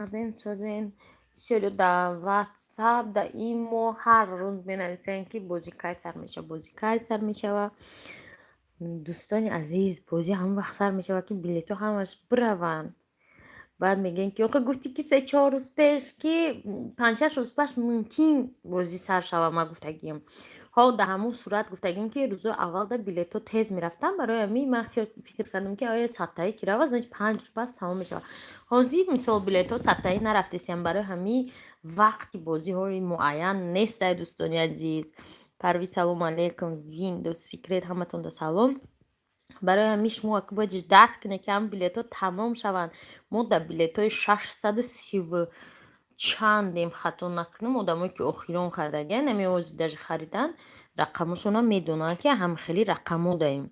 Нағзен, созен. Бисёриё дар Ватсап, дар Имо ҳар рӯз менависанд, ки бозӣ кай сар мешавад, бозӣ кай сар мешавад. Дӯстони азиз, бозӣ ҳамон вақт сар мешавад, ки билетҳо ҳамаш бираванд. Баъд мегӯем, ки охе, гуфтӣ, ки 3-4 рӯз пеш, ки 5-6 рӯз пеш мумкин бозӣ сар шавад. Ман гуфтагием, ҳо, дар ҳамон сурат гуфтагим, ки рӯзои аввалда билетҳо тез мерафтанд. Барои ҳамин ман фикр кардам, ки оё 100-таӣ ки равад, значит, 5 рӯз пас тамом мешавад. Ҳозир, мисол, билетҳо 100-таӣ нарафтесиям, барои ҳамин вақти бозиҳои муайян нестай, дӯстони азиз. Парвиз, салому алейкум. Windows Secret, ҳаматонда салом. Барои ҳамин шумо бояд ждать кунед, ки ҳамн билетҳо тамом шаванд. Мо дар билетҳои 630 чандем, хато накунам. Одамое, ки охирон харидагиан, ҳамин ҳозир даже харидан, рақамошонам медонанд, ки ҳамхели рақамҳо даем.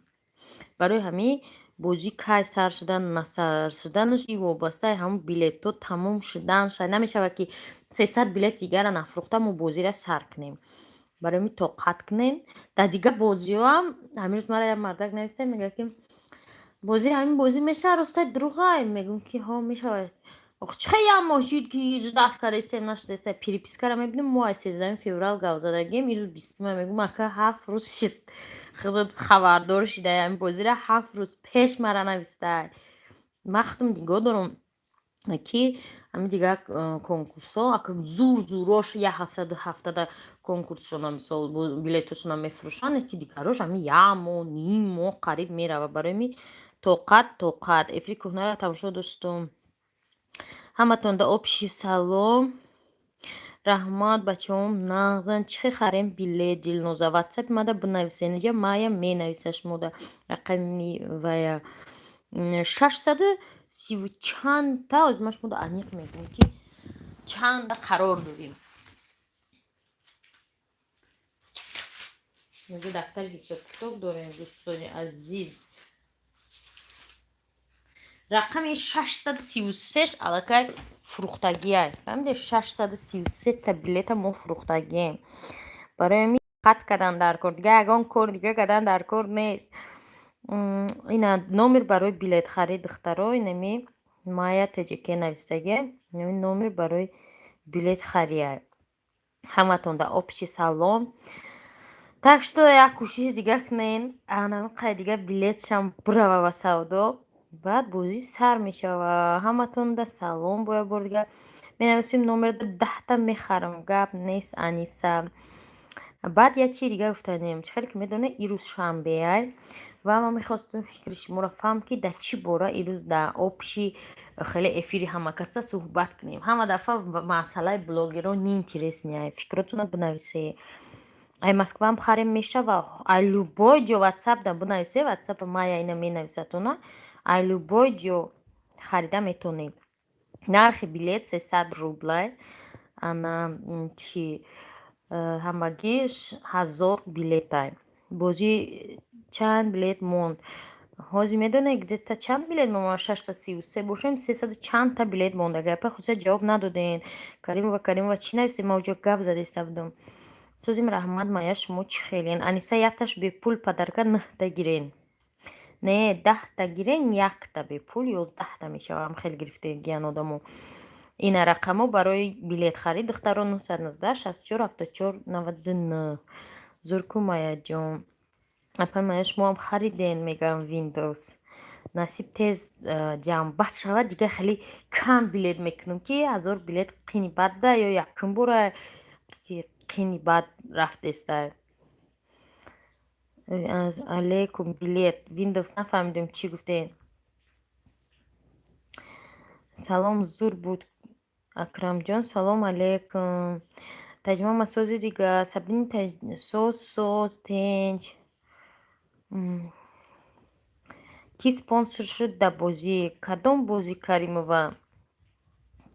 Барои ҳамин бозӣ кай сар шудан, насар шуданаш и вобастаи ҳамн билетҳо тамом шудан намешавад, ки 300 билет дигара нафурӯхта, мо бозиро сар кунем. Барои ҳамин тоқат кунем. Дар дигар бозиҳоам ҳамин рӯз мара як мардак нависта, мегӯяд, ки бозӣ, ҳамин бозӣ мешавад, ростай, дурӯғай? Мегӯм, ки ҳо, мешавад. Ох, чӣ хел як моҳ шуд, ки ждать кардастем, нашудеста. Перепискаро мебинем, мо аз 13-уми феврал гап задагием, ирӯз 20-ума. Мегӯм: «Ака, 7 рӯз шист, худат хабардор шидай, ҳамин бозиро 7 рӯз пеш мара навистай». Ман худам нигоҳ дорам, ки ҳамин дигар конкурсҳо ака зур зурош як ҳафта, 2 ҳафтада конкурсшона, мисол, билетҳошона мефурӯшанд, ки дигарош ҳамин як моҳ, ним моҳ қариб меравад. Барои ҳамин тоқат, тоқат. Эфири кӯҳнаро тамошо доштум. Ҳаматонда общий салом. Раҳмат, бачаҳом нағзан. Чӣ хел харем билет, Дилноза? Ватсапи мада бинависед, инҷа мая менависа шумода рақами вая 630 чандта. Ҳозир ман шумода аниқ мегӯям, ки чанда қарор дорем. Инҷо дафтари ҳисобкитоб дорем, дӯстони азиз. Рақами 636 аллакай фурӯхтагиай, фаҳмиде? 633-та билета мо фурӯхтагием. Барои ҳамин хат кардан дар кор, дига ягон кор дига кардан дар кор нест. Ина номер барои билетхарид, духтаро, инами Майя ТЖК навистагия, инами номер барои билетхария. Ҳаматонда общий салом. Так что як кӯшиши дига кунен, анамиқай дига билетшам бирава ба савдо, баъд бозӣ сар мешава. Ҳаматонда салом. Бо як бори дигар менависем, номерда 10-та мехарам, гап нест, Аниса. Баъд як чизи дига гуфтанем. Чӣ хеле ки медонед, ирӯз шанбеай ва ман мехостам фикри шуморо фаҳмам, ки дар чӣ бора ирӯз дар общий хеле эфири ҳамакаса суҳбат кунем. Ҳама дафъа масъалаи блогерон неинтересный. Фикротонро бинависе. Ай Москваам харем мешава, ай любой ҷо ватсапда бинависе, ватсапа мая ина менависатона, ай любой ҷо харида метонем. Нархи билет 300 рублай, ана чи ҳамагӣ 1000 билетай. Бозӣ чанд билет монд? Ҳозир медонед, где-то чанд билет монд? 633 бошем, сесаду чандта билет монда. Гапа хусусан ҷавоб надодем. Каримова, Каримова, чӣ нависед? Ман оҷо гап задаиста будам. Созим, раҳмат, Мая, шумо чӣ хелен? Аниса, якташ бепул, подарка нӯҳта гирен. Не, 10-та гирен, якта бепул, 11-та мешавад. Хеле гирифтагиян одамо. Ина рақамҳо барои билетхарид, духтаро: 919 64 74 99. Зурку, Маяҷон. Апай Мая, шумоам хариден, мегӯям, Windows. Насиб, тез ҷамъбаст шавад, дигар хеле кам билет мекунам, ки 1000 билет қини бадда ё якум бора қини бад рафтеста. Алейкум, билет Windows, нафаҳмидем, чӣ гуфтед. Салом, зур буд, Акрамҷон, салом алейкум. Таҷмама, сози дига, Сабини, соз, соз, тенҷ. Кӣ спонсор шуд дар бозӣ? Кадом бозӣ, Каримова?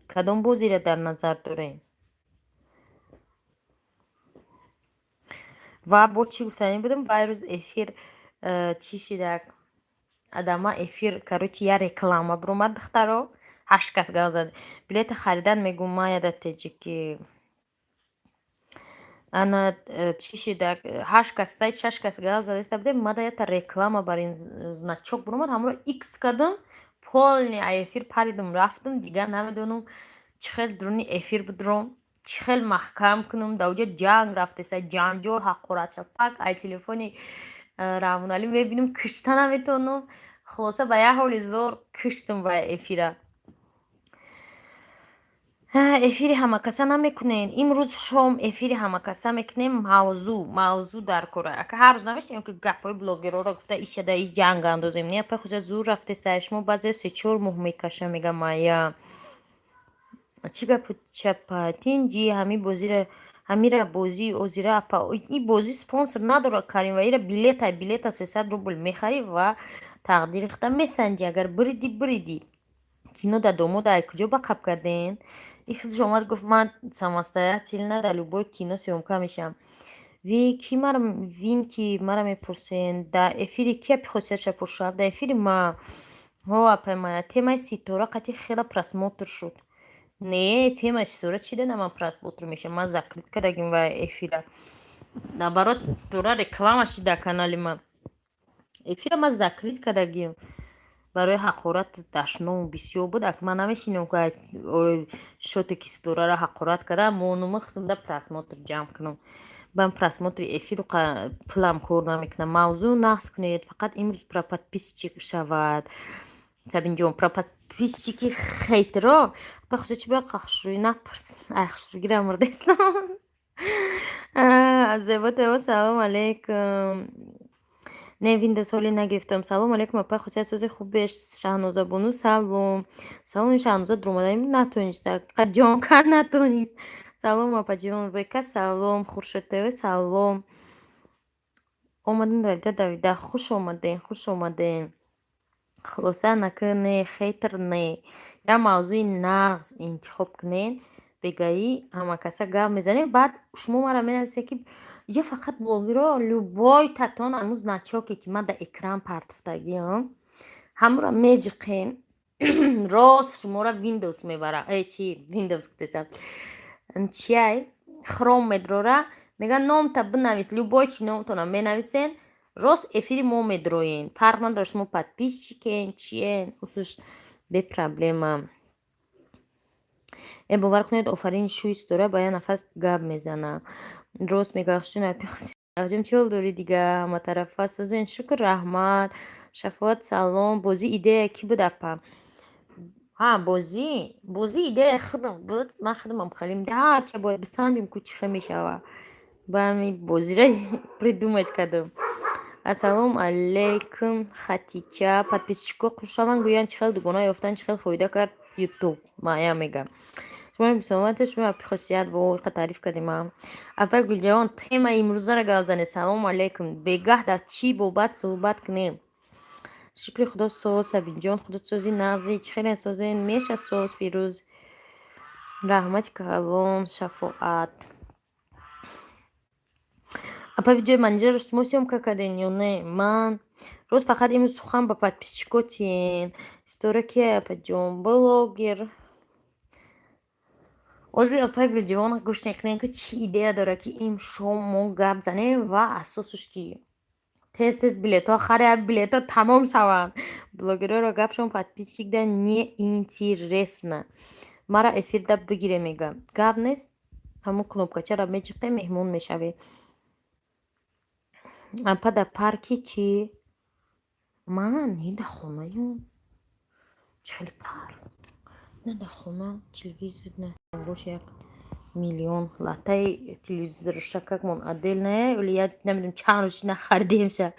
Кадом бозиро дар назар дорем? Ва бо чӣ гуфтанӣ будам? Вай рӯз эфир чӣ шидак? Адама эфир, короче, я реклама биромад, духтаро. Ҳашт кас гап зад. Билета харидан мегӯм, Майя да теҷикӣ. Ана чӣ шидак? Ҳашт кас, шаш кас гап задаиста будем, мада якта реклама бар ин значок биромад, ҳамонро икс кардам, полный эфир паридам, рафтам, дигар намедонам. Чӣ хел дуруни эфир бидуром, чӣ хел маҳкам кунам. Дар оҷа ҷанг рафтеса, ҷанҷол, ҳақорат шапак. Ай телефони Раҳмоналӣ мебинам, кишта наметавонам. Хулоса, ба як ҳоли зор киштам ба эфира. Эфири ҳамакаса намекунен. Имрӯз шом эфири ҳамакаса мекунем. Мавзӯъ дар кора. Ака, ҳар рӯз намешавем, ки гапҳои блогерҳоро гуфта, ишада иш ҷанг андозем. Не, апай хуҷа, зур рафтеса. Шумо баъзе 3-4 моҳ мекаша, мегам. Ая чӣ гапу чапа? Тинҷи ҳами бозира, ҳамира бозии озира, апа. И бозӣ спонсор надорад, Карим, ва ира билета, билета 300 рубл мехарӣ ва тақдири худа месанҷӣ. Агар биридӣ, биридӣ. Кино дар домода ай куҷо ба қаб карден? И худаш омад, гуфт: «Ман самостоятельно дар любой кино съёмка мешавам». Ви ки мара, вин ки мара мепурсен, дар эфири ки апи хосиятша пуршав? Дар эфири ма. Ҳо, апай Мая, темаи Ситора қати хела просмотр шуд. Не, темаи Ситора чӣ дада, ман просмотр мешавам? Ман закрыть кардагим ва эфира. Наоборот, Ситора реклама шид дар канали ман. Эфира ман закрыть кардагим барои ҳақорат, дашному бисёр буд. Ак ман намешинам, ки шоте ки Ситораро ҳақорат кардам, монума худамда просмотр ҷамъ кунам. Бан просмотри эфиру пулам кор намекунам. Мавзӯъ нақс кунед, фақат имрӯз про подписчик шавад, Сабинҷон, про подписчики хейтро. Бахшо, чӣ бояд хушрӯӣ напурс, ай хушрӯгира мурдестам. Зебо ТВ, салом алейкум. Не, Windows ҳоле нагирифтам. Салом алейкум, апай Хусият, сози хубеш. Шаҳнозабону, салом. Саломи, Шаҳноза дуромадаим, натониста, ҷон кард, натонист. Салом, апаҷон Века, салом. Хуршед ТВ, салом. Омадем давида давида. Хуш омадем, хуш омадем. Хулоса, нака, не хейтер, не, як мавзӯи нағз интихоб кунед. Бегаӣ ҳамакаса гап мезанем. Баъд шумо мара менависед, ки иҷо фақат блогерро, любой татон ҳамун значоке, ки ман дар экран партофтагиам, ҳамуро меҷиқен, рост шуморо Windows мебара. Э, чи Windows гуфтесам, чиай, Хром медрора. Мегӯян: «Номта бинавис». Любой чи номтона менависен, рост эфири мо медроен. Фарқ надорад, шумо подписчикен, чиен, усуш бепроблема. Э, бовар кунед, офарин, шӯи Ситора ба як нафас гап мезана. Рост мегӯяд. Чӣ ҳол дорӣ, дига ҳаматарафа созен, шукр, раҳмат. Шафоат, салом. Бозӣ идея кӣ буд, апа? Ҳа, бозӣ идеяи худам буд. Ман худамам халим ҳарча бояд бисанҷум, ку чӣ хел мешава. Ба ҳамин бозиро придумать кардам. Ассалому алайкум, Хатича. Подписчикҳо хушшаванд, гӯянд, чӣ хел дугона ёфтан, чӣ хел фоида кард Ютуб. Мая мегӯям. Шумо бисаломатӣ, шумо апи Хосият, во қа таъриф кардем. Апай Гулҷавон, темаи имрӯзаро гап занед. Салому алайкум. Бегаҳ дар чӣ бобат суҳбат кунем? Шукри Худо, соз, Сабинҷон, худо сози нағзи, чӣ хеле созен, меша соз, Фирӯз. Раҳмати калон, Шафоат. Апа, видеои манижаро шумо съёмка кардем ё не? Ман рост фақат имрӯз сухан ба подписчикҳо тиен. Ситора кия, апаҷон? Блогер. Ҳозир апаи Гулҷавон гӯш мекунем, ки чӣ идея дорад, ки имшом мо гап занем ва асосаш ки тез тез билетҳо харед, билетҳо тамом шаванд. Блогерҳоро гапшон подписчик да неинтересно. Мара эфирда бигире, мегӯям. Гап нест, ҳамун кнопкачаро меҷиқем, меҳмон мешавед. Апа, дар парки чӣ? Ман не, дар хонаём. Чӣ хеле парк? Не, дар хона телевизор на бош, 1 миллион латтаи телевизор шакакмон отдельная, вале я намедонам, чанд рӯз нахаридемша.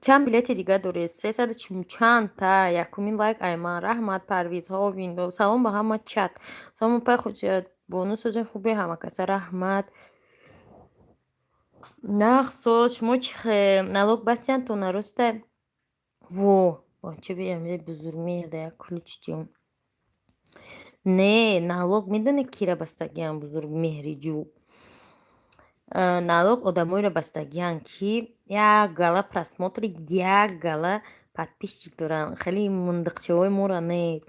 Чанд билети дига доред? Сесаду чанд та. Якумин лайк ай ман. Раҳмат, Парвиз. Ҳо, Виндо. Салом ба ҳама чат. Салом, апаи Хусият. Бону, созен, хубе ҳамакаса, раҳмат. Нағз, соз, шумо чӣ хел? Налог бастиян то наростай? Во, чӣ бузургмеҳр да як ключ тиём. Не, налог медонед, кира бастагиам, Бузургмеҳриҷӯ? Налог одамоеро бастагианд, ки як гала просмотри, як гала подписчик доранд. Хеле мундиқчаҳои моро не.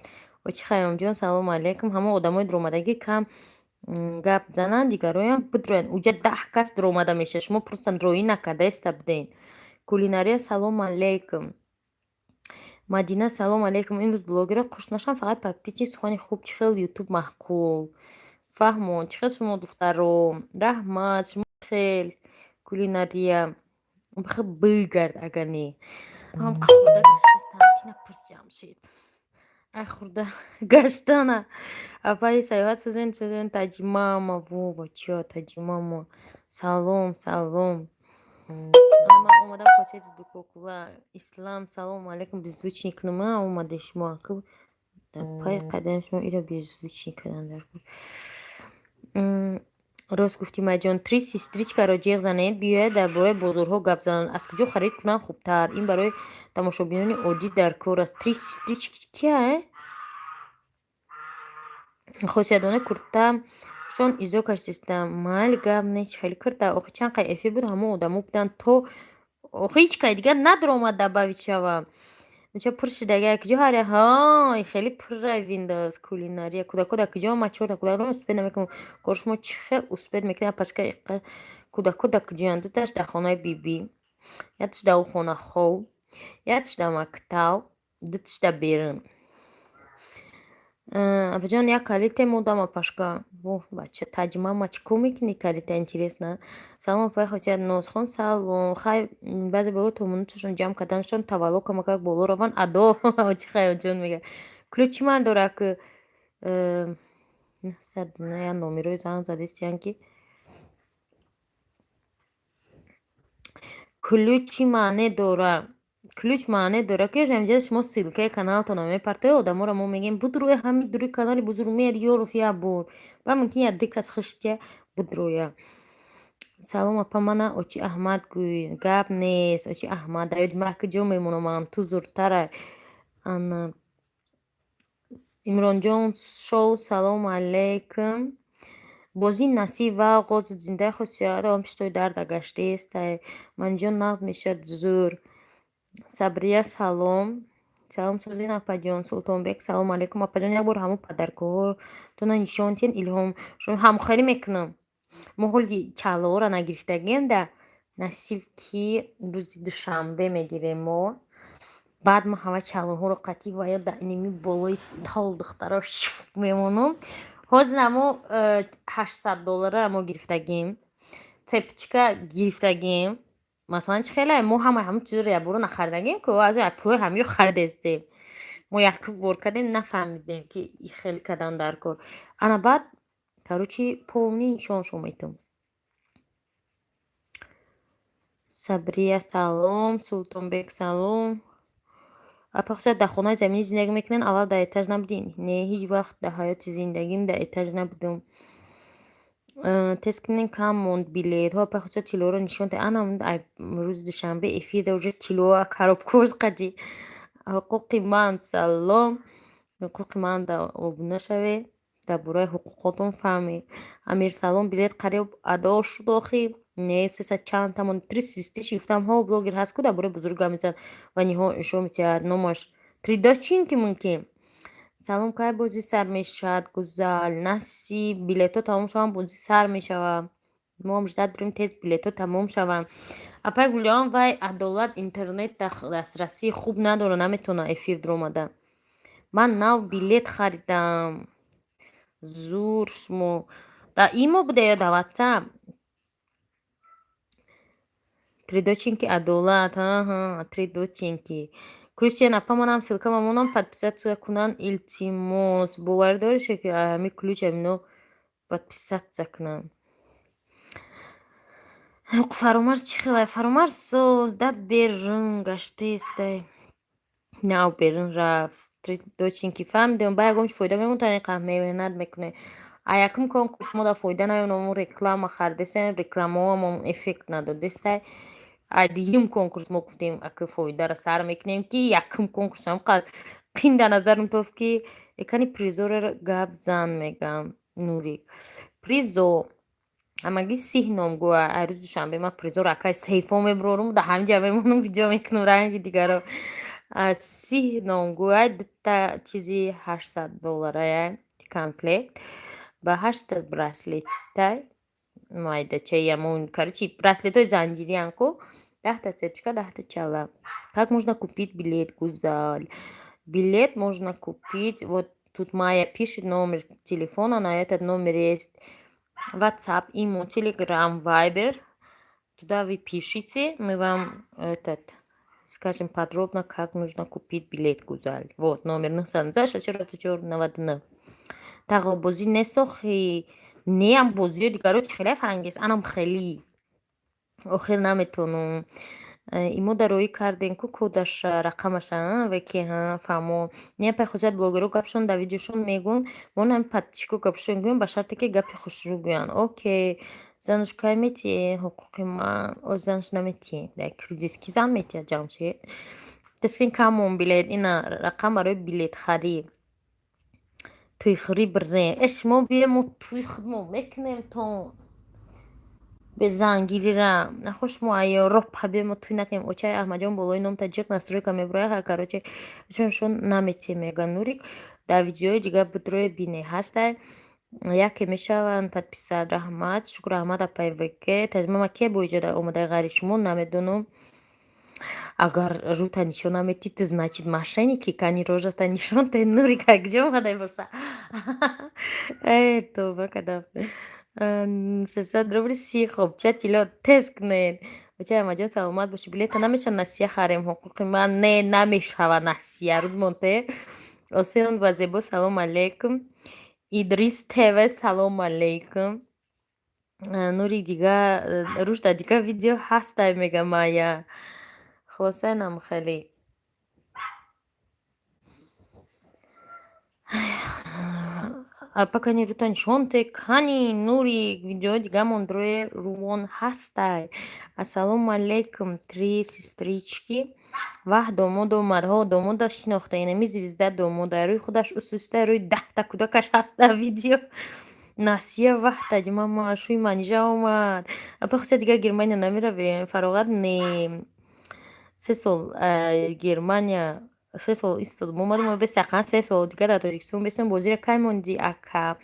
Очи Хайёмҷон, салому алайкум. Ҳамон одамои дуромадагӣ кам гап зананд, дигароям бидроянд. Уҷа 10 кас дуромада мешавад. Шумо просто роӣ накардаиста буден. Кулинария, салому алайкум. Мадина, салом алейкум. Имрӯз блогерро қуш нашам, фақат подписчик. Сухани хуб, чӣ хел Ютуб маъқул. Фаҳмон, чӣ хел шумо, духтаро? Раҳмат, шумо хел? Кулинария бихел бигард, агар не ҳам хӯрда гаштастам, ки напурс, Ҷамшед. Ай, хӯрда гаштана. Апаи, саёҳат созен, созен. Таҷимама, во, бачаҳо, Таҷимама, салом, салом. Ман омадам хосияти дукокула. Ислам, салому алейкум. Беззвучный кунам, омаде шумо дар пай қадами шумо иро беззвучный кардан дар. Рост гуфтӣ, Майҷон. Три сестричкаро ҷеғ занед, биёяд, дар бораи бозорҳо гап зананд, аз куҷо харид кунанд хубтар. Ин барои тамошобинони оддӣ дар кор аст. Три сестрички кия? Хосиятдона курташон изо кашистам. Майли, гап нест, хеле курта. Охи, чанд қай эфир буд, ҳамон одамо буданд, то охи ҳеҷ кай дигар надаромад добавить шава. Инҷа пур шидага, куҷо ҳар ҳа, хеле пурра Виндоз кулинария. Кӯдако дар куҷо? Ман чорта кӯдакро успеть намекунам. Кори шумо чӣ хел успеть мекунед? Пашка, кӯдако дар куҷоянд? Дуташ дар хонаи бибӣ, якташ дар хона хов, якташ дар мактаб, дуташ дар берун. Апаҷон, як калите модам, апашка. Воҳ, бача, таҷмама, чӣ кор мекунӣ калита, интересно. Салом, апаи Хосият. Нозхон, салом. Хай, баъзе бало томонуташон ҷамъ карданашон тавалло камакак боло раванд. Адо чӣ хаёлҷон мега. Ключи ман дора ки як номерои занг задистиян, ки ключи маъне дора. Ключ маъне дора, ки ҳамҷа шумо ссылкаи каналтонро мепартоед, одаморо мо мегӯем, будроя, ҳамин дури канали бузург ёров як бор. Ба мумкин як ду кас хиштя будроя. Салом, апа, мана очи Аҳмад гӯй. Гап нест, очи Аҳмад. Дар ёди ман куҷо мемонам, ту зуртара. Ана Имронҷон шоу, салому алейкум. Бозӣ насиб ва оғози зиндаи хосият омшитой дарда гаштаестай. Манҷон, нағз мешад, зур. Сабрия, салом. Салом, созин, апаҷон. Султонбек, салому алейкум, апаҷон, як бор ҳамон подаркаҳотона нишон диҳед, илҳом ҳамхелӣ мекунам. Мо ҳоли чаллоҳоро нагирифтагем да, насиб ки рӯзи душанбе мегирем мо. Баъд ман ҳама чаллоҳоро қатъӣ ва ё дар иними болои стол, духтаро, мемонам. Ҳозир мо 800 долларара мо гирифтагем, цепочка гирифтагем. Масалан, чӣ хеле мо ҳамаи ҳамон чизро якбора нахаридагем, ку аз пулои ҳамиё харидестем. Мо як бор кардем, нафаҳмидем, ки и хеле кардан дар кор. Ана баъд, короче, полный нишоншон метам. Сабрия, салом. Султонбек, салом. Апа Хусрат, дар хонаи заминӣ зиндагӣ мекунед? Аввал дар этаж набудӣ? Не, ҳеҷ вақт дар ҳаёти зиндагим дар этаж набудам. Тест кунем, кам монд билетҳо. Апа Хусрат, тиллоро нишон диҳ. Ана рӯзи душанбе эфир да уже тиллоа коробкош қади. Ҳуқуқи ман, салом. Ҳуқуқи ман да обуна шавед. Дар бораи ҳуқуқотон фаҳмед. Амир, салом. Билет қариб адо шуд охи? Не, сесад чандта монд. Три сестрички гуфтам, ҳо, блогер ҳаст ку, дар бораи бузург гап мезанад ва ниҳо ишо метиҳад номаш. Три доченьки мумкин. Салом, кай бозӣ сар мешавад, Гузал? Насиб, билетҳо тамом шаванд, бозӣ сар мешавад. Мо ҳам ждать дорем, тез билетҳо тамом шаванд. Апай Гулиён, вай Адолат интернет дастрасии хуб надорад, наметавонад эфир дуромада. Ман нав билет харидам. Зур шумо. Дар имо буда ё дар ватсап? Три доченьки Адолат, ҳа, три доченьки. Ключ апа, манам ссылка мамонам, подписаться кунанд, илтимос. Боварӣ дорӣ, ки ҳами ключ ҳамино подписаться кунанд? Фаромарз чӣ хелай? Фаромарз соз да берун гаштаестай. Нав берун рафт. Три доченьки, фаҳмидем, ба ягон чи фоида мемонад, иқа меҳнат мекунем. А якум конкурс мо да фоида наёнам, мо реклама харидестем, рекламаҳоамон эффект надодестай. А дуюм конкурс мо гуфтем, ака, фоидаро сар мекунем, ки якум конкурс ҳамқадр қин дар назарам тофт, ки экани призоро гап зан мегам, Нурик. Призо ҳамагӣ 30 номгӯ. Ай рӯзи душанбе ман призоро акай сейфо мебурорум, дар ҳамин мемонам, видео мекунам ранги дигаро. 30 номгӯ, дута чизи 800 долларая комплект ба ҳашта браслетай майдачаи, ҳамон, короче, браслетҳои занҷириян ку. 10-та цепочка, 10-та чала. Как можно купить билет, Гузаль? Билет можно купить, вот тут Майя пишет номер телефона, на этот номер есть WhatsApp, Imo, Telegram, Viber. Туда вы пишите, мы вам этот скажем подробно, как нужно купить билет, Гузаль. Вот номер 919 64 99. Тағобозӣ несохӣ? Неам, бозиё дигаро чӣ хеле, Фарангез, анам хелӣ. Охир наметонам. Имо дароӣ кардем ку кодаша, рақамаша веки фаҳмо. Не, пай хусусият блогерҳо гапшон дар видеошон мегӯн, мо нами подписчико гапшон гӯем, ба шарте ки гапи хушрӯ гӯянд. Окей. Занаш кай метиҳе ҳуқуқи ман? Оз занаш наметиҳе. Дар кризис кӣ зан метиҳад, Ҷамшед? Тескин камон билет, ина рақам барои билетхарӣ. Тӯйхӯрӣ бирем. Э, шумо биёед, мо тӯи худмо мекунем то безангирира. Нахо шумо айёропа биёед, мо тӯй накунем. Очаи Аҳмадҷон болои ном таҷиқ настройка мебурояд. Короче, чуншон наметиҳем, мега Нурик. Дар видеои дигар бидрои бине ҳастай. Яке мешаванд подписать. Раҳмат. Шукр, раҳмат, апаи ВК. Таҷмама ке бо иҷода омадаи ғайри шумо, намедонам. Агар рӯта нишон наметӣ, ту значит мошенники. Кани рожата нишон те, Нурик, куҷо омадай боша? Э, тавба кардам. 300 рубли си. Хоб, ча тилло тез кунед. Очаи Аҳмадҷон, саломат бошӣ. Билета намешавад насия харем, ҳуқуқи ман? Не, намешавад насия. Рӯз монте. Осиён ва Зебо, салом алейкум. Идрис ТВ, салом алейкум. Нури, дигар рӯш дар дигар видео ҳастай, мега Майя. Хулоса, инам хеле. Апа, кани рӯта нишон те, кани Нури, видеои дигамон дрои рувон ҳастай. Ассалому алейкум, три сестрички. Ваҳ, домод омад. Ҳо, домода шинохта, инами звезда домода. Рӯи худаш усуста, рӯи 10-та кӯдакаш ҳаст дар видео. Насия, ваҳ, таҷмама, шӯи манижа омад. Апа, хуса дигар Германия намеравем? Фароғат не. 3 сол Германия, 3 сол истодам, омадам, бесақан 3 сол дигар дар Тоҷикистон бестам. Бозира кай монди, ака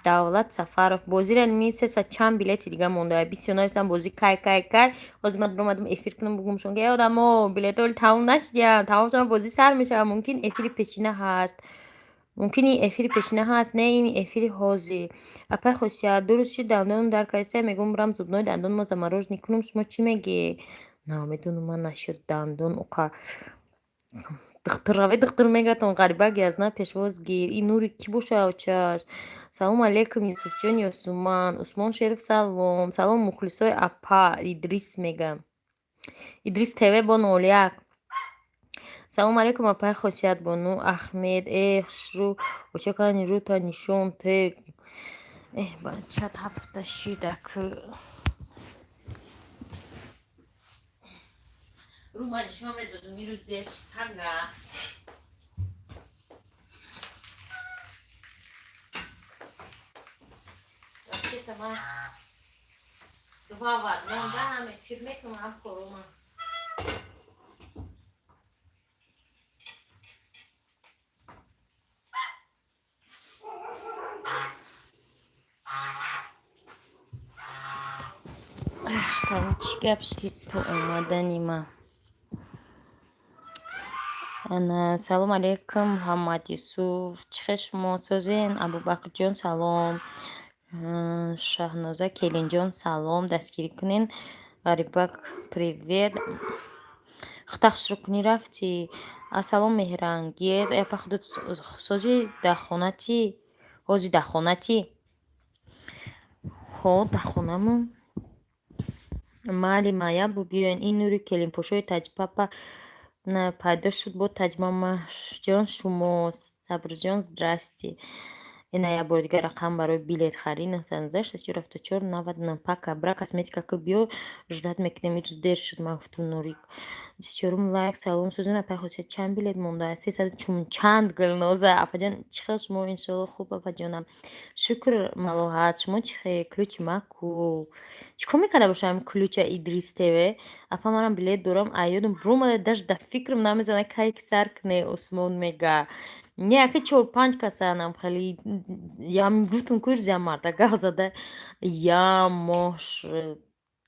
Давлат Сафаров? Бозира ми сесад чанд билети дига монда. Бисёр навистам: бозӣ кай, кай, кай? Ҳозир ман омадам эфир кунам, бугумшон ки: одамо, билетҳо тамом нашудиянд, тамом шаванд, бозӣ сар мешавад. Мумкин, эфири пешина ҳаст, мумкин, ин эфири пешина ҳаст, не, ин эфири ҳозир. Апай Хосият, 2 рӯз шуд, дандонам дард кардиста, мегӯям бирам зубной, дандонмо замороженный кунам, шумо чӣ мегӯед? Намедонам, ман нашуд дандон уқа. Духтур равед, духтур мегӯяд ғарибак язна пешвоз гир. Ин Нури кӣ боша, очаш? Салому алейкум, Юсуфҷон Ёсуман, Усмон Шериф, салом, салом, мухлисои апа Идрис мега. Идрис ТВ бо 01. Салому алейкум, апаи Хосият бону Ахмед. Э, хушрӯ оча, кани рӯта нишон те. Э, бачат ҳафта шида ку. Рӯ ман нишон медодум ирӯз дер пага. Вообще-то ман два в одном, да, ҳам эфир мекунам, ҳам корума. Чӣ гап шид то омадани ман? Салом алейкум, Муҳаммад Юсуф. Чӣ хел шумо созен? Абубакрҷон, салом. Шаҳноза келинҷон, салом. Дастгирӣ кунен. Ғарибак, привет. Худта хушрӯ кунӣ рафтӣ. Ассалом, Меҳрангез. Э, апа, худот созӣ, дар хонатӣ? Ҳозир дар хонатӣ? Ҳо, дар хонамон. Майли, майя бу, биёен. Ин нури келинпошои таҷпапа пайдо шуд бо таҷмамаҷон шумо. Сабрҷон, здрасте. Ина як бори дигар рақам барои билетхарӣ: 919 64 99. Пака, бира косметика ку, биё, ждать мекунем. Ирӯз дер шуд, ман гуфтум, Нурик. 24-ум лайк. Салом, Сузан апай Хосият, чанд билет мондааст? 300 чанд. Гулноза апаҷон, чӣ хел шумо? Иншоалло хуб, апаҷонам. Шукр, Малоҳат, шумо чӣ хел? Ключи ма ку? Чӣ кор мекарда бошам ключа Идрис ТВ? Апа, манам билет дорам, аёдам буромада, даже дар фикрам намезанад, кай ки сар куне, Усмон мега. Не, ака, чор панҷ касанам хеле ям гуфтум, ку ирзиам марда гап зада, ям моҳ.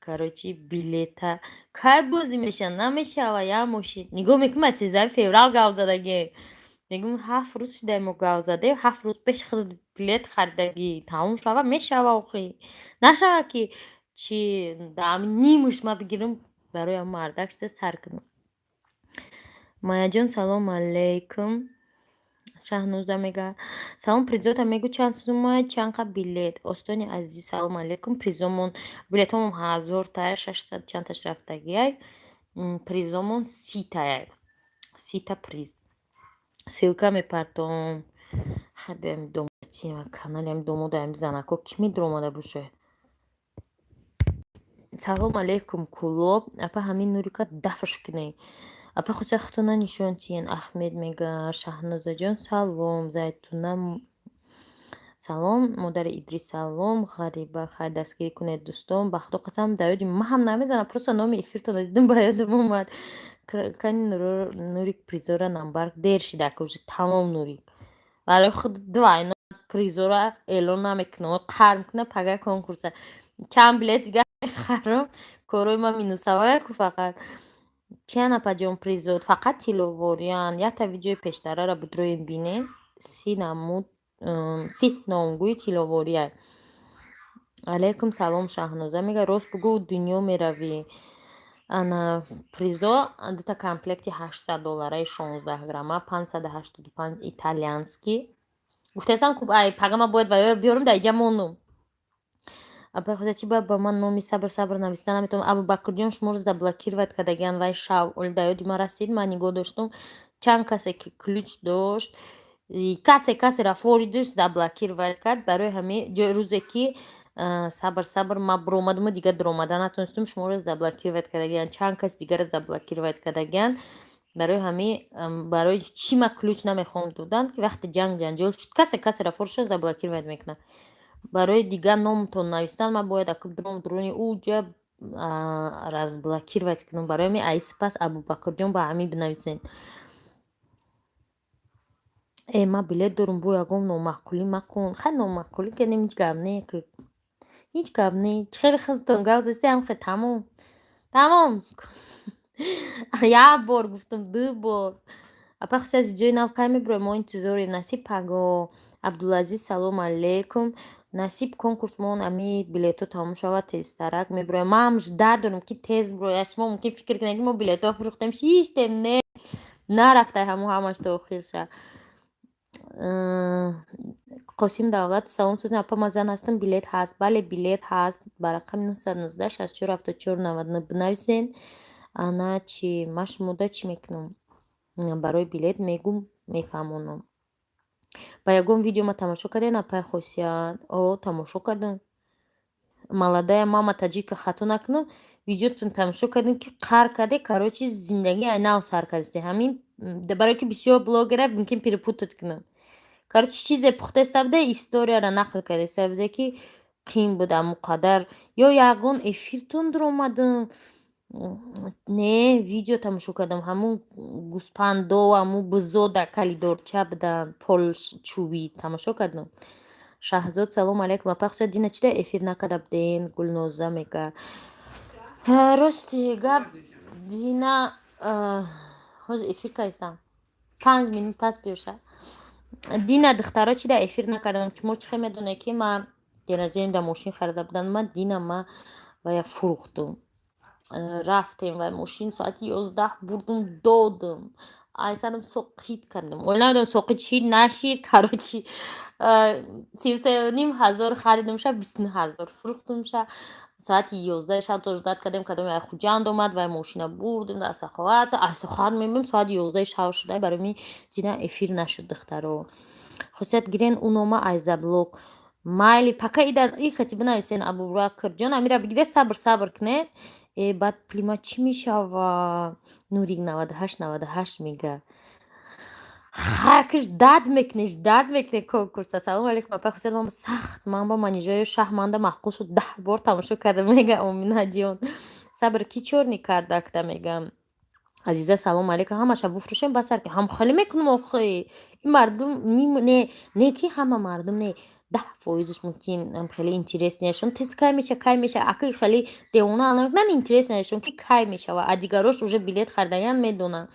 Короче, билета кай бозӣ мешавад, намешава, як мошин. Нигоҳ мекунам, аз 13 феврал гав задагем. Мегӯм, 7 рӯз шудаем мо гав задем, 7 рӯз пеш худ билет харидагӣ. Тамом шава, мешава охи. Нашава, ки чи дар нимуш ма бигирам, барои ҳамн мардак шуда сар кунам. Майяҷон, салом алейкум. Шаҳноза мега: «Салом, призота мегӯ, чанд сумма, чанд қа билет?» Остони азиз, салом алейкум. Призомон, билетҳомон 1000 тая, 600 чандташ рафтагиай. Призомон 30 тая, 30 та приз. Ссылка мепартом. Хай, биёем, канали ами домода, ами занако кӣ медуромада боша? Салом алейкум, Кулоб. Апа, ҳамин нурика дафш кунед. Апа, хуса худтона нишон тиен. Ахмед мега: «Шаҳнозаҷон, салом». Зайтуна, салом. Модари Идрис, салом. Ғариба, хай, дастгирӣ кунед, дӯстон. Ба Худо қасам, дар ёди ман ҳам намезанам, просто номи эфиртонро дидам, ба ёдам омад. Кани, Нурик, призора намбар дер шида, уже тамом. Нурик, барои худ двойной призора эълон намекунам, қар мекунам. Пага конкурса чанд билет дига мехарам. Корои ман минусавая ку. Фақат чиян, апаҷон, призот фақат тилловориян. Якта видеои пештарара будроем, бинед, 30 намуд, 30 номгӯи тилловория. Алейкум салом. Шаҳноза мега: «Рост бугӯ, дунё меравӣ». Ана, призо дута комплекти 800 доллараи 16 грамма, 585, итальянский. Гуфтаистам ку, ай пага ман бояд ва биёрам, дар иҷа монум. Апай худо, чӣ бояд ба ман номи сабр сабр нависта наметавонам. Абубакрҷон, шуморо заблокировать кардагиан. Вай шав оли дар ёди ман расид, ман нигоҳ доштум. Чанд касе ки ключ дошт, касе касеро форидш заблокировать кард. Барои ҳамин ҷои рӯзе ки сабр сабр ман биромадуму дигар дуромада натонистум, шуморо заблокировать кардагиан, чанд кас дигарро заблокировать кардагиан. Барои ҳамин, барои чӣ ман ключ намехоҳам додан, ки вақте ҷанг ҷанҷол шуд, касе касеро форидша заблокировать мекунад. Барои дигар номтон навистан ман бояд акуб дуром дуруни ӯ ҷа разблокировать кунам. Барои ҳамин аи сипас Абубакрҷон ба ҳамин бинависед. Э, ман билет дорум, бо ягон номаъқулӣ макун. Хай, номаъқулӣ кардем, ҳеҷ гап не, ҳеҷ гап не. Чӣ хеле худтон гап застӣ, ҳам хел тамом тамом. Як бор гуфтам, ду бор. Апа Хусият, видеои нав кай мебироед? Мо интизорем. Насиб, паго. Абдулазиз, салому алейкум. Насиб, конкурсмон ами билетҳо тамом шавад, тезтарак мебироем. Ман ждать дорам, ки тез бирояд. Шумо мумкин фикр кунед, ки мо билетҳо фурӯхтем, шиштем. Не, нарафтай, ҳамун ҳамаш то охирша. Қосим Давлат, салом. Сӯзан апа, ман зан ҳастам, билет ҳаст? Бале, билет ҳаст. Ба рақами 919 64 74 99 бинависен. Ана чӣ, ман шумода чӣ мекунам? Барои билет мегум, мефаҳмонам. Ба ягон видео ма тамошо кардем, апаи Хосият? О, тамошо кардам. Молодая мама таджика, хато накунам, видеотон тамошо кардем, ки қар карде. Короче, зиндагӣ ай нав сар кардисте. Ҳамин барое ки бисёр блогера мумкин перепутать кунам. Короче, чизе пухтаиста буда, историяро нақл кардаиста буда, ки қин буд амуқадар. Ё ягон эфиртон дуромадам? Не, видео тамошо кардам. Ҳамун гӯспандо, ҳамун бузо дар калидорча буданд, пол чӯбӣ тамошо кардам. Шаҳзод, салому алейкум. Апа Хусият, дина чида эфир накарда будем? Гулноза мега. Рости гап, дина ҳозир эфир кардистам, 5 минут пас биёша. Дина, духтаро, чида эфир накардам? Шумо чӣ хел медонед, ки ман день рождения да мошин харида будам? Ман дина ма вая фурӯхтум. Рафтем вай мошин соати 11 бурдум, додум, айсарам соқит кардам. Оли намедонам, соқит шид, нашид. Короче, 33,5 ҳазор харидумша, 29 ҳазор фурӯхтумша. Соати 11 шаб то ждать кардем, кадоме Хуҷанд омад, вай мошина бурдем дар Саховат. Аз Саховат мемем, соати 11 шаб шуда. Барои ми дина эфир нашуд, духтаро. Хусият, гирен ӯ нома айзаблок. Майли, пака ида и хати бинависен. Абубакрҷон, амира бигире, сабр сабр кунед. Э, баъд пулима чӣ мешава? Нурик 98 98 мега. Хакш дад мекунеш, дад мекуне конкурса. Салому алейкум, апа Хусият, ман сахт ман ба манижаи шаҳманда маъқул шуд, 10 бор тамошо кардам, мега Оминаҷон. Сабр, ки чёрный кардакта, мегам. Азиза, салому алейкум. Ҳамаша буфурӯшем, басар ҳам холӣ мекунам. Охи, ин мардум не, не, ки ҳама мардум не. 10 фоизаш мумкин хеле интересный ашон. Тез кай меша, кай меша, аки хеле девона намекунанд, интересный ашон, ки кай мешава. А дигарош уже билет харидаян, медонанд.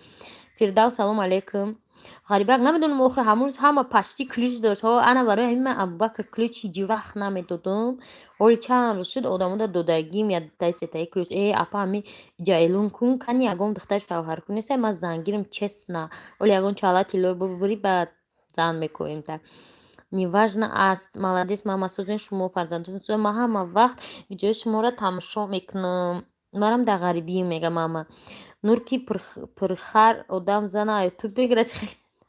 Фирдавс, салом алейкум. Ғарибак, намедонам, охи ҳамун рӯз ҳама почти ключ дошт. Ана, барои ҳамин ман Абубакр ключ ҳеҷ вақт намедодам. Ҳоли чанд рӯз шуд, одамода додагим яктай, сетаи ключ. Э, апа, ҳами иҷа эълон кун, кани ягон духтари шавҳаркун нестай, ман зангирам, честно. Оли ягон чала тилло бубурӣ, баъд зан мекоҳем та. Неважно аст. Молодец, мама, созен шумо, фарзандотон. Ман ҳама вақт видеои шуморо тамошо мекунам. Марам дар ғарибӣ, мега мама. Нурки пурхар одам зана ютуб мегирад.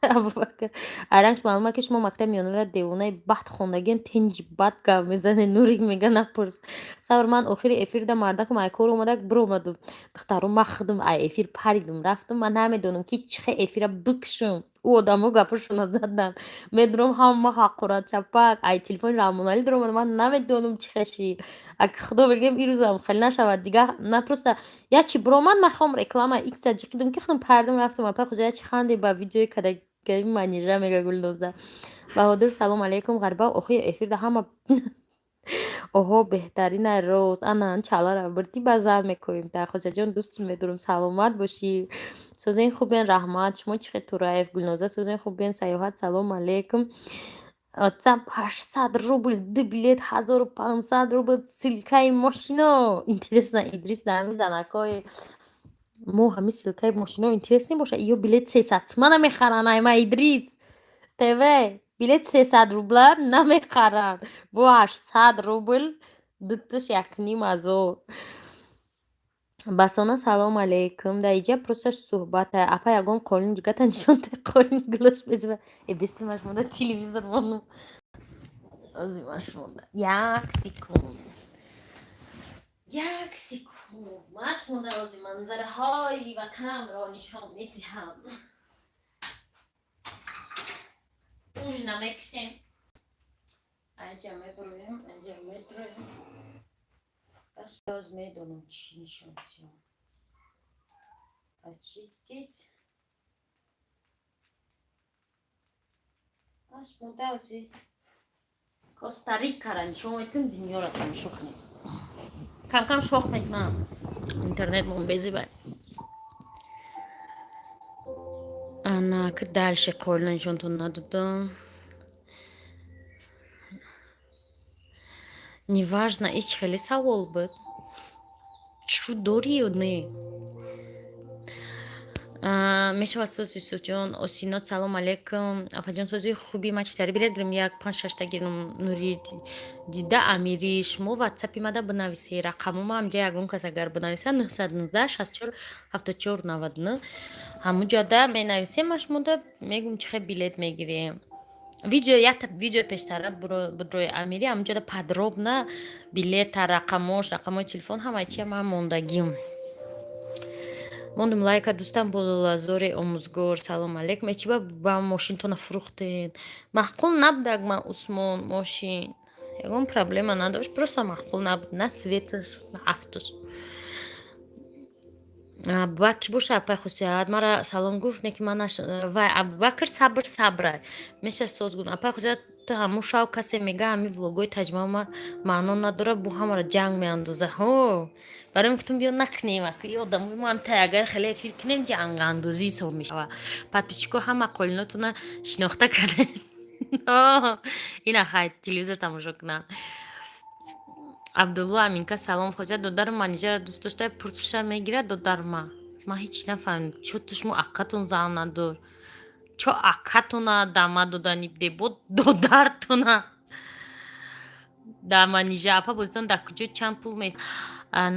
Абубакр, айрангш маълум, ки шумо мактаби миёнаро девонаи бахт хондагиен, тинҷ бад гап мезанед. Нурик мега, напурс. Сабр, ман охири эфирда мардакам ай кор омадак, биромаду духтаро, ман худам ай эфир паридум, рафтум. Ман намедонам, ки чӣ хел эфира бикушам. Ӯ одамо гапашонро заданд, медонам, ҳама ҳақорат, чапак. Ай телефони Раҳмоналӣ даромад, ман намедонам, чӣ хел шид. Аки худо бигӯем, ирӯзам хеле нашавад дигар. На, просто як чи биромад, ман хом реклама икса ҷиқидум, ки худам пардум, рафтум. Апа хуҷа, чи ханде ба видеои кадагаи манижа, мега Гулноза. Баҳодур, салом алейкум. Ғариба, охири эфирда ҳама оҳо, беҳтарина рост. Ана, чалара бурдӣ, ба зан мекоҳем та. Хоҷаҷон, дӯстон медорам, саломат бошӣ. Созен, хубен, раҳмат. Шумо чӣ хел, Тураев? Гулноза, созен, хубен. Саёҳат, салом алейкум. Ватсап 800 рубл, ду билет 1500 рубл, ссылка и мошино. Интересно, Идрис, дар ҳамин занакҳои мо ҳамин ссылка и мошино интерес мебошад ё билет 300 сумана мехаранд? Ай ма, Идрис ТВ, билет 300 рубла намехаранд, бо 800 рубл дуташ 1500. Басона, салом алейкум. Дар иҷа просто суҳбата. Апа, ягон қолин дигата нишон де, қолини гулош безиба. Э, бестимаш монда, телевизор монум, озимаш монда. Як секунд, як секунд, маш монда, ози манзараҳои ватанамро нишон медиҳам. Ужина мекушем, аҷа мебуроем, аҷа медроем. Боз медонам, чӣ нишон диҳам. Очистить. Аш монда, ози Коста-Рикара нишон метам, дунёро тамошо кунем. Камкам шох мекунам, интернетмон безиба. Ана, ки дальше қолина нишонтон надодам. Неважно, ҳеч хеле савол буд. Чӯ дорӣ ё не? Мешавад соз, Юсуфҷон. Осинот, салом алейкум. Апаҷон, сози хуби, ман читари билет гирем, як панҷ шашта гирем. Нури дида Амирӣ, шумо ватсапи мада бинависед рақамома ҳамҷа, ягон кас агар бинависад, 919 64 74 99, ҳамуҷода менависем, ман шумода мегӯм, чӣ хел билет мегирем. Видео, якта видео пештара будрои Амирӣ, ҳамуҷода подробно билета, рақамош, рақамои телефон, ҳамаи чия ман мондагим. Мондум лайка, дӯстам. Бололазори омӯзгор, салом алейкум. Э, чӣ ба мошинтона фурӯхтед? Маъқул набудак, ман Усмон, мошин ягон проблема надошт, просто маъқул набуд, на светаш, на афтош. Абубакр кӣ боша? Апай Хусият мара салом гуфт, не ки ман вай Абубакр, сабр, сабра меша, соз гуфт. Апай Хусият, ҳамун шав касе мега, ҳамин влогои таҷмама маъно надорад, бо ҳамаро ҷанг меандоза. Ҳо, барои гуфтам, биё накунем, аки одамои мо ҳам агар хеле эфир кунем, ҷангандозӣ ҳисоб мешавад. Подписчик ҳо ҳама қолинотона шинохта кардем. Ина хай, телевизор тамошо кунам. Абдулло Аминка, салом. Хоҷа, додару манижаро дӯст дошта, пурсиша мегирад додарма. Ман ҳеҷ нафаҳмидам, чо ту шумо акатон зан надор, чо акатона дама додани буде, бо додартона да манижа. Апа, бозитон дар куҷо, чанд пул мес?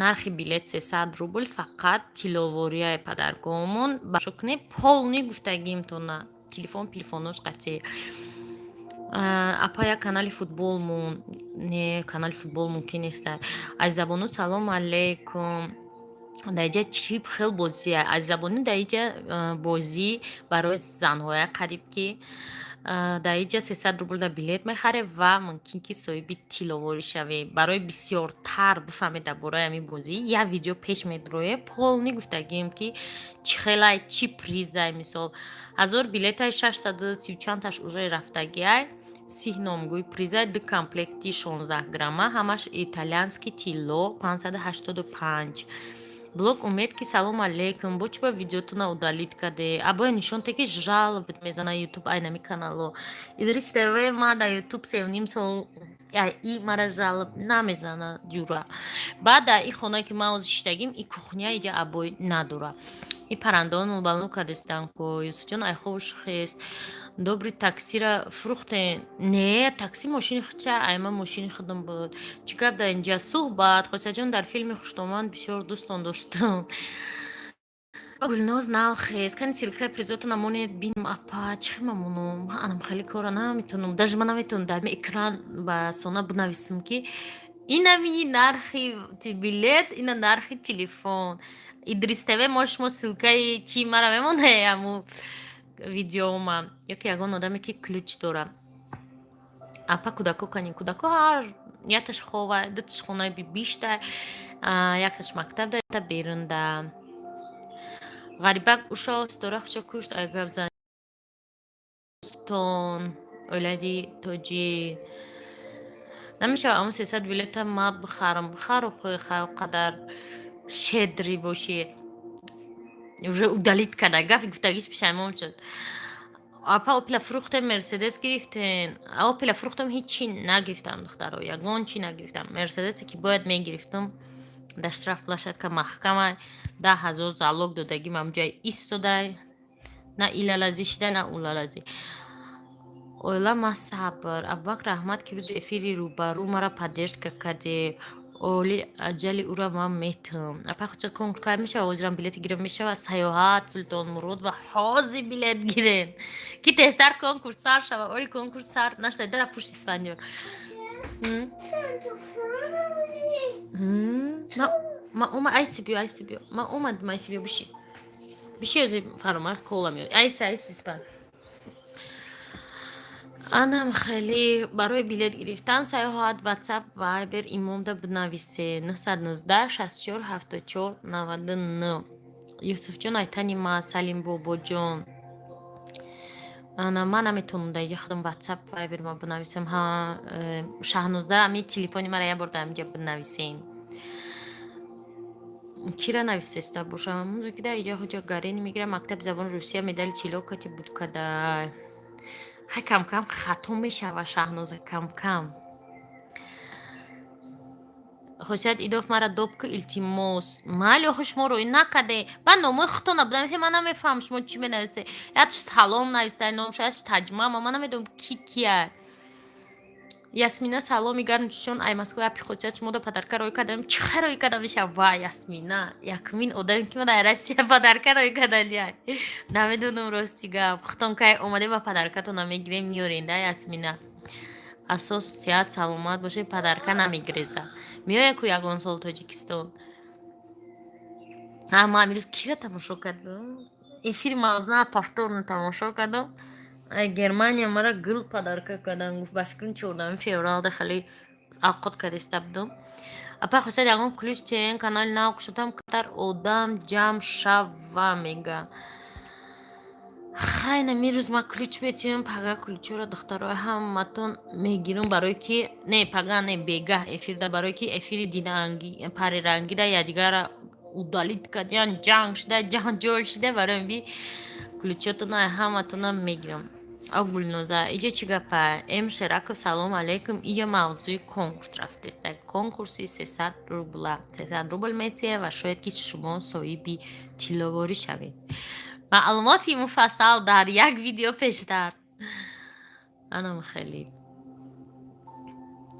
Нархи билет 300 рубл, фақат тиловорияи падаргоҳмон башо кунед, полный гуфтагимтона, телефон, телефонош қатъи. Апа, як канали футболмон не, канали футбол мумкин неста. Азизабону, салом алейкум. Дар иҷа чӣ хел бозия, азизабону? Дар иҷа бозӣ барои занҳоя, қариб ки дар иҷа 300 рубл да билет мехаред ва мумкин ки соҳиби тиловорӣ шавед. Барои бисёртар бифаҳмед дар бораи ҳамин бозӣ, як видео пеш медроед, полный гуфтагием, ки чӣ хелай, чӣ призай. Мисол, 1000 билетай, 630 чандташ уже рафтагиай. 30 номгӯи приза, ду комплекти 16 грамма, ҳамаш итальянский тилло, 585. Блог Умед ки салом алейкум, бо чӣ ба видеотона удалить каде? Абоя нишон те, ки жалобит мезана Ютуб айнами канало. Идрис ТВ, ма дар Ютуб 3,5 сол, и мара жалоб намезана, ҷура. Баъд дар и хона, ки ман ҳозир шиштагим, и кухня иҷа обой надора. И паррандаон мубалло кардистан ку. Юсуфҷон, айхобуш хест. Добрый, таксира фурӯхтен? Не, такси мошини худча, айма мошини худам буд. Чӣ гап дар инҷа суҳбат? Хосиятҷон, дар филми Хуштоман бисёр дӯстон доштам. Гулноз налхез, кани ссылкаи призотона монед бинам. Апа, чӣ хел мамонум? Ман анам хеле кора наметавонам, даже ман наметавонам дар экран ба сона бинависам, ки инамини нархи билет, ина нархи телефон. Идрис ТВ, мо шумо ссылкаи чи мара мемоне, аму видеома ёки ягон одаме, ки ключ дора. Апа, кӯдако кани? Кӯдако ҳар яташ хова, дуташ хонаи бибишта, якташ мактаб да берунда. Ғарибак ушо ситора хучо кушт, ай гап застон оилади тоҷик намешава. Аму 300 билета ма бихарам? Бихару, қадар щедрый бошӣ. Уже удалить карда, гапи гуфтагиш пишаймон шуд. Апа, Опела фурӯхтем, Мерседес гирифтен? Опела фурӯхтам, ҳечи нагирифтам, духтаро, ягон чи нагирифтам. Мерседесе, ки бояд мегирифтам, дар штрафплощадка маҳкама, 10 000 залог додагим, ҳамҷоя истодай, на илалазӣ шида, на улалазӣ. Оила ма сабр. Абубакр, раҳмат, ки рӯзи эфири рӯбарӯ мара поддержка кардӣ. Оли аҷали ӯра ман метам. Апа, хуча, конкурс кай мешава? Ҳозирам билети гирем, мешава? Саёҳат Султонмурод ва ҳозир билет гирем, ки тезтар конкурс сар шава. Оли конкурс сар нашуда, дара пушти Исфандиёр. Ма ома, айси биё, айси биё, ма омадам, айси биё, биши, биши, ҳозир Фаромарз кола меёд. Айси, айси, Испан. Анам хеле барои билет гирифтан саёҳат Ватсап, Вайбер, имомда бинависе: 919 64 74 99. Юсуфҷон, айтани ма, Салим бобоҷон. Ана ман наметавонам дар инҷа худам Ватсап, Вайбер ма бинависам. Ҳа, Шаҳноза, ами телефони мара як бор дар инҷа бинависен. Кира нависеста бошам? Ки дар инҷа ҳуҷа гарени мегирам, мактаби забони Русия медали тилло кати буд кадай. Хай, камкам хато мешава, Шаҳноза, камкам. Хосият Идов, мара доб ку, илтимос. Майли, охи шумо рӯй накарде. Баъд номои худтона бинависе, ман намефаҳмам, шумо чӣ менависе. Якш салом нависта, номша, якш таҷмама, ман намедонам, ки кия. Ясмина, саломи гарм, чишон ай Москва. Апи Хосият, шумо да подарка рӯй кардам. Чӣ хай рӯй карда меша? Ва, Ясмина, якумин одаме, ки ман ай Россия подарка рӯй кардани. Намедонам, рости гап. Худтон кай омадем ва подаркатона мегирем, меёрем да, Ясмина. Асос сиҳат саломат бошед, подарка намегирезда. Меояд ку ягон сол Тоҷикистон. А ман имрӯз кира тамошо кардам? Эфири мавзуна повторно тамошо кардам. Ай Германия мара гул подарка кардан, гуфт, ба фикрам, 14-уми февралда хеле авқот кардиста будам. Апа Хосият, ягон ключ тен, канали нав кушодам, қадар одам ҷамъ шава, мега. Хай, намирӯз ман ключ метиҳам, пага ключҳоро, духтарои, ҳаматон мегирам, барое ки не пага, не бегаҳ эфирда, барое ки эфири динаанги парирангида якдигара удалить кардиян, ҷанг шуда, ҷанҷол шуда, барои би ключотона ҳаматона мегирам. Ав, Гулноза, иҷа чӣ гапа? М Шераков, салом алейкум. Иҷа мавзӯи конкурс рафтеста, конкурси 300 рубла. 300 рубл метиҳе ва шояд, ки шумо соҳиби тилловорӣ шавед. Маълумоти муфассал дар як видео пештар. Анам хеле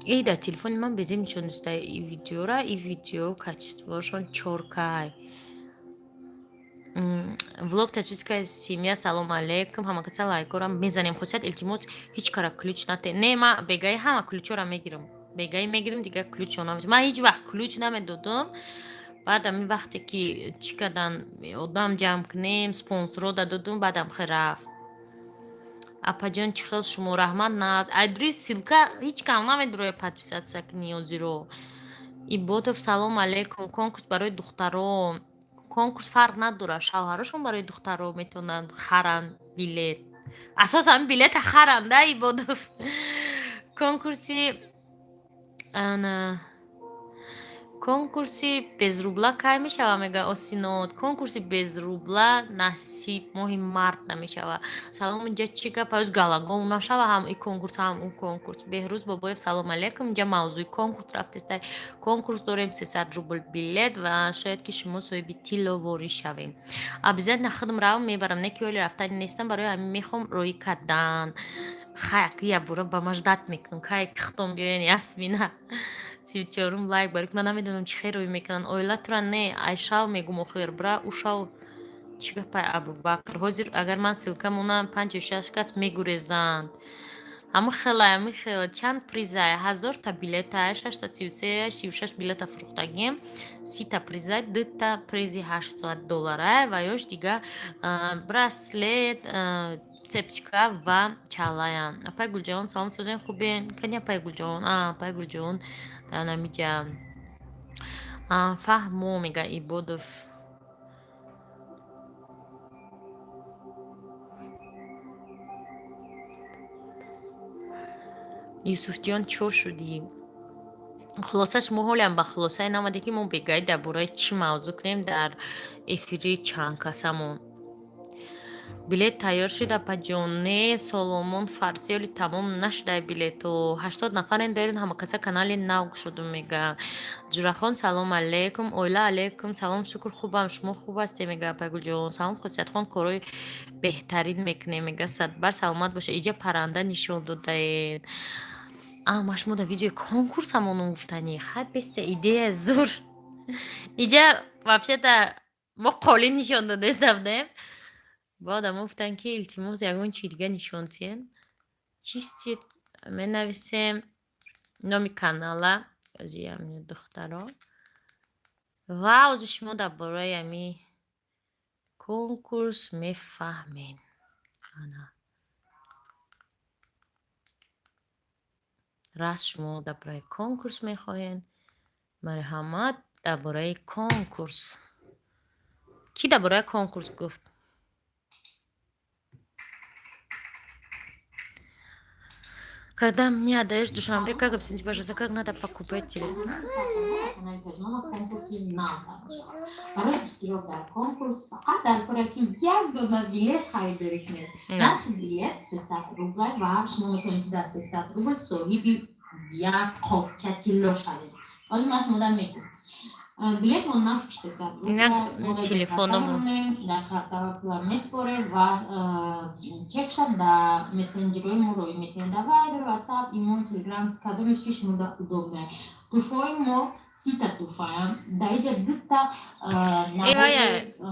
и дар телефони ман безеб нишон доста и видеора, и видео качествоашон чоркай. Влог «Таджикская семья», салом алейкум. Ҳамакаса лайкора мезанем. Хусият, илтимос, ҳеҷ кара ключ нате. Не, ма бегаи ҳама ключҳоро мегирам, бегаи мегирам, дигар ключҳо намедиҳам. Ман ҳеҷ вақт ключ намедодам. Баъд ами вақте ки чӣ кардан, одам ҷамъ кунем, спонсорро додум, баъдам хе рафт. Апаҷон, чӣ хел шумо? Раҳмат. На айдури ссылка ҳеҷ кам намедуроя подписаться кунӣ ҳозиро. Иботов, салом алейкум. Конкурс барои духтарон? Конкурс фарқ надорад, шавҳарошон барои духтаро метавонанд харанд билет. Асосан билета харанд, да, Ибодов. Конкурси ана, конкурси без рубля кай мешава, мега Осинот. Конкурси без рубля насиб моҳи март намешава. Салом, инҷа чӣ гап? Ҳоз галагон нашава, ҳам и конкурс, ҳам он конкурс. Беҳрӯз Бобоев, салом алейкум. Инҷа мавзӯи конкурс рафтеста. Конкурс дорем, 300 рубл билет, ва шояд ки шумо соҳиби тилловорӣ шавем. Обязательно худам равам, мебарам, не ки оли рафтани нестам, барои ҳамин мехоҳам роӣ кардан. Хай, як бора ба ман ждать мекунам, кай худтон биёен. Ясмина, 34-ум лайк барои ман. Намедонам, чӣ хел рӯй мекунанд. Оилатра не, айшав мегум, охир бра ушав чӣ гапай, Абубакр. Ҳозир агар ман ссылка монам, панҷу шаш кас мегурезанд. Ҳамин хелай, ҳамин хел. Чанд призай? 1000-та билета, 633, 36 билета фурӯхтагием, 30-та призай, дута призи 800 доллара ва ёш дига браслет, цепочка ва чалаян. Апай Гулҷаҳон, салом, созен, хубен? Кани апай Гулҷаҳон? Апай Гулҷаҳон дар намиҷа. Фаҳмо, мега Ибодов. Юсуфҷон, чо шудӣ? Хулоса, шумо ҳолиам ба хулосае наомадед, ки мо бегаи дар бораи чӣ мавзӯъ кунем дар эфири чандкасамон. Билет тайёр шуд, апаҷон? Не, Соломон Фарсӣ, оли тамом нашудай билету. 80 нафарен дорем, ҳамакаса канали нав шуду, мега. Ҷурахон, салом алейкум. Оила алейкум салом, шукр, хубам, шумо хуб ҳастед, мега апай Гулҷаҳон. Салом, Хусиятхон, корҳои беҳтарин мекунем, мега, садбар саломат боша. Иҷа парранда нишон додаед. Ама шумо дар видеои конкурсамон гуфтанӣ. Хай, беста, идея зур. Иҷа вообще-то мо қолин нишон додаиста будем. Ба одамо гуфтанд, ки илтимос, ягон чи дига нишон диҳед. Чисти менависем номи канала ози ами духтаро ва ози шумо дар бораи ами конкурс мефаҳмед. Ана. Раст, шумо дар бораи конкурс мехоҳед? Марҳамат, дар бораи конкурс. Кӣ дар бораи конкурс гуфт? Когда мне отдаешь Душанбе, как, объясните, пожалуйста, как надо покупать билет? Барои иштирок дар конкурс фақат дар кора, ки як дона билет харидорӣ кунед. Нархи билет 300 рубл ва шумо метавонед, ки дар 300 рубл соҳиби як қопча тилло шавед. Ҳозир ман шумодан мегӯм. Билетмон нархиш 300 рубл. Телефономон. Дар картаро пула меспорем ва чекша дар мессенҷерҳои мо роӣ мекунем, дар Вайбер, Ватсап, Имо, Телеграм, кадомеш ки шумо удобно. Туҳфаҳои мо 30-та туҳфаям. Дар иҷа дута Эвая,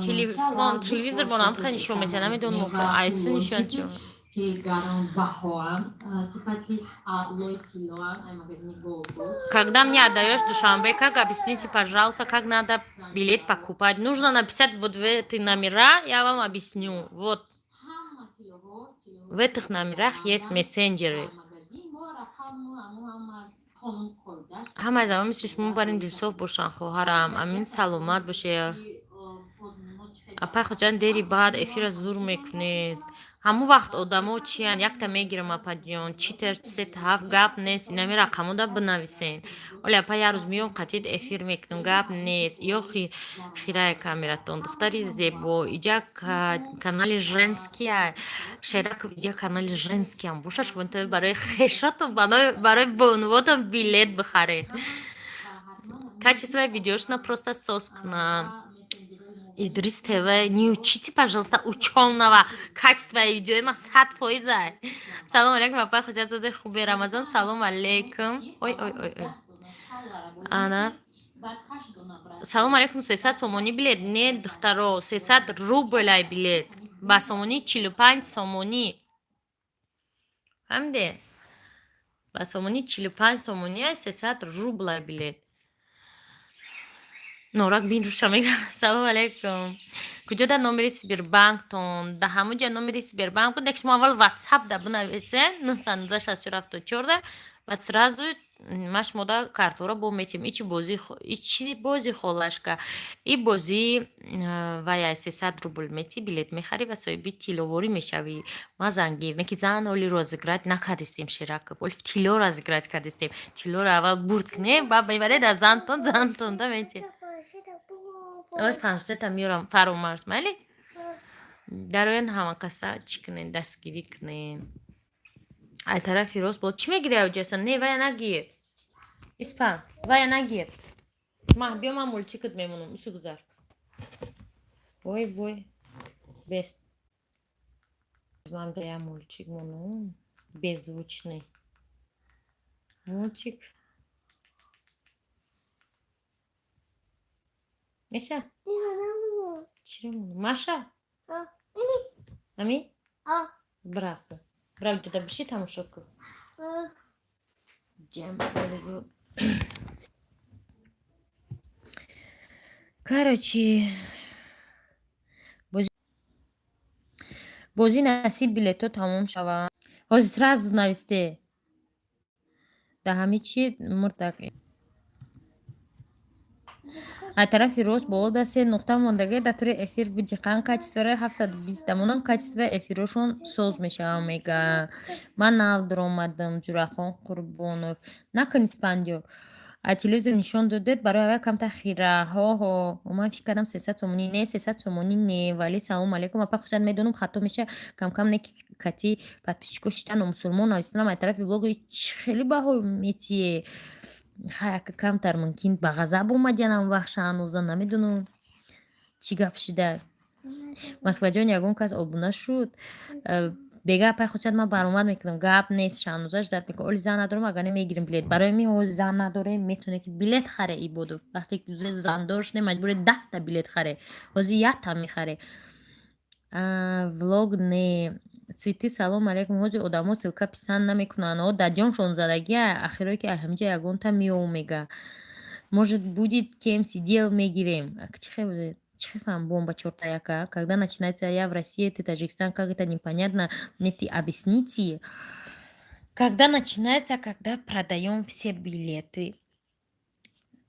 телефон, телевизор монам хеле нишон метиҳад, намедонам, айси нишон. Ки гаронбаҳоам, сифати аълои тиллоам, ай магазини Голго. Когда мне отдаешь Душанбе, как, объясните, пожалуйста, как надо билет покупать? Нужно написать вот в эти номера, я вам объясню. Вот в этих номерах есть мессенджеры. Ҳамаи замон мисли шумо барин дилсоф бошанд, хоҳарам. Амин, саломат боше. Апай Хоҷан, дери баъд эфира зур мекунед. Ҳамон вақт одамо чиянд? Якта мегирам, апаҷон. Читер сета ҳафт, гап нест. Инами рақамода бинависен. Оли апа, як рӯз меём, қатид эфир мекунам, гап нест. Ё хирая камератон. Духтари зебо, иҷа канали женския. Шераков, иҷа канали женскиям боша, шумо метавонед барои хешотон, барои бонувотон билет бихаред. Качество видеошна просто сос кунам. Идрис ТВ, не учите, пожалуйста, учёного. Качество видеои ма 100%-а. Салом алейкум, апай Хусият, сози хуби, Рамазон, салом алейкум. Ой, ой, ой, ой. Ана. Салом алейкум, 300 сомонӣ билет? Не, духтаро, 300 рублай билет. Ба сомонӣ 45 сомонӣ. Фаҳмиде? Ба сомонӣ 45 сомонӣ, 300 рублай билет. Норак бинруша, мега. Салом алейкум. Куҷо дар номери Сбербанктон? Да ҳамон ҷа номери Сбербанк буд. Як шумо аввал Ватсап да бинависен 919 64 да, баъд сразу Ма шумода картҳоро бо метиҳем. Ичи бозӣ, ичи бози, холашка, и бозии вая 300 рубл метӣ, билет мехарӣ ва соҳиби тилловорӣ мешавӣ. Ма зангир не, ки зан оли розыграть накардистем, Шераков, оли тилло разыграть кардистем. Тиллоро аввал бурд кунем, баъд мебаред аз зантон, зантонда метиҳем. Оз панҷсета меёрам, Фаромарз, майли? Дароян, ҳама каса чӣ кунен, дастгирӣ кунен. Ай тарафи рост бо чӣ мегирӣ аҷаса? Не, вая нагир. Испан, вая нагир. Маҳ, биё, ман мультикат мемонам, ису гузар. Вой, вой, бес. Ман я мультик монам, беззвучный. Мультик. Меша? Чиро монам? Маша? Ами? Браво. Браво, ҷода биши, тамошо кун. Ҷам. Короче, бозӣ насиб, билетҳо тамом шаванд. Ҳозир сразу нависте. Да ҳами чи мурдак. Аз тарафи рост боло да се нуқта мондагӣ, дар тури эфир биҷиқан, качествора 720 дамонам, качества эфирошон соз мешавам, мега. Ман нав дуромадам, Ҷурахон Қурбонов. Накун, Испандиёр. А телевизор нишон додед, барои аввал камтар хира. Ҳо-ҳо. Ман фикр кардам, 300 сомонӣ. Не, 300 сомонӣ не. Вале салому алейкум, апа, хусусан медонам, хато меша камкам, не ки кати подписчико шитан, мусулмон навистанам, аз тарафи блогери чӣ хеле баҳо метие. Хай, ака, камтар мумкин ба ғазаб омадиан ҳам вақт, Шаҳноза, намедонам чӣ гап шида. Москваҷон, ягон кас обуна шуд. Бега, апай хусусан, ман баромад мекунам, гап нест, Шаҳноза ждать мекунам. Оли зан надорам, агар не, мегирем билет. Барои ми ҳозир зан надорем, метавонед ки билет харе, Ибодов. Вақте ки зандор шудем, маҷбуре 10-та билет харе. Ҳозир якта мехаре. Влог не. Цветы, салом алейкум. Ҳозир одамо ссылка писанд намекунанд. О, дар ҷоншон задагия, ахиро ки ҳамиҷа ягонта меом, мега. Может, будет кем сидел, мегирем. Чӣ фаҳм, бомба чорта яка? Когда начинается, я в России, ты Таджикистан, как это непонятно? Мне ты объясните. Когда начинается, когда продаем все билеты.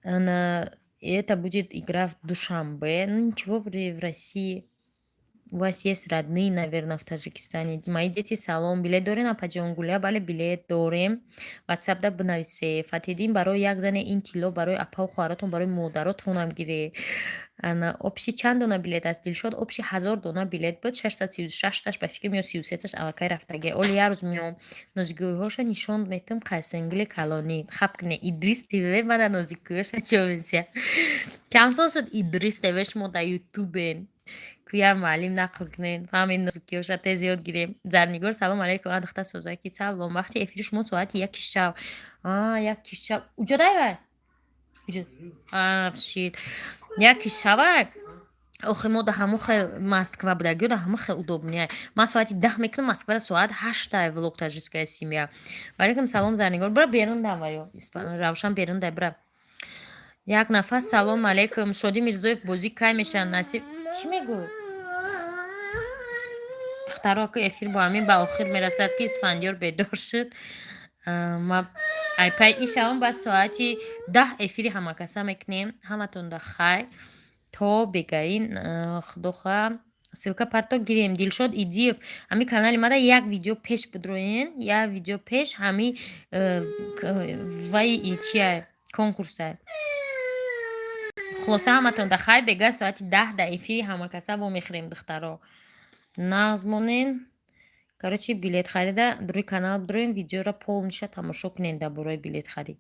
Она, это будет игра в Душанбе. Ну ничего, в России. У вас есть родные, наверное, в Таджикистане. Мои дети, салом. Билет дорем, апаҷон Гуля? Бале, билет дорем. Ватсапда бинависе. Фатҳиддин, барои як зане ин тилло, барои апаву хоҳаротон, барои модаротонам гире. Ана, общий чанд дона билет аст? Дилшод, общий 1000 дона билет буд, 636-таш, ба фикрам, ё 33-таш аллакай рафтагӣ. Оли як рӯз меом. Нозикиҳоша нишон метам, қайсангили калонӣ. Хаб кне, Идрис ТВ мана нозикиҳоша чо метия. Чанд сол шуд Идрис ТВ шумо дар Ютубен? Куяр муаллим нақл кунед, фаҳмед, нозукиҳоша тез ёд гирем. Зарнигор, салом алейкум, а духтар созаки, салом. Вақти эфири шумо соати 1 шаб. А, 1 шаб. Уҷодай вай? А, шит. 1 шабай? Охи, мо да ҳамо хел Москва будагиё, да ҳама хел удобный. Ман соати 10 мекунам, Москвада соати 8-тай влог «Таджикская семья». Валейкум салом, Зарнигор. Бира берун дам ваё. Равшан, берун дай, бира. Як нафар, салом алейкум. Шодӣ Мирзоев, бозӣ кай мешавад насиб? Чӣ мегӯй? Духтаро, ки эфир бо ҳамин ба охир мерасад, ки Исфандиёр бедор шуд. Ма айпай ишавам, ба соати 10 эфири ҳамакаса мекунем. Ҳаматонда хайр. То бегаин, худо хоҳа, ссылка парто гирем. Дилшод Идиев, ҳами канали мада як видео пеш бидроен, як видео пеш ҳами вай чия, конкурса. Хулоса, ҳаматонда хайр, бега соати 10 дар эфири ҳамакаса вомехӯрем, духтаро. Нағз монен. Короче, билет харида рӯи канал бидроен, видеоро полный ша тамошо кунен дар бораи билетхарид.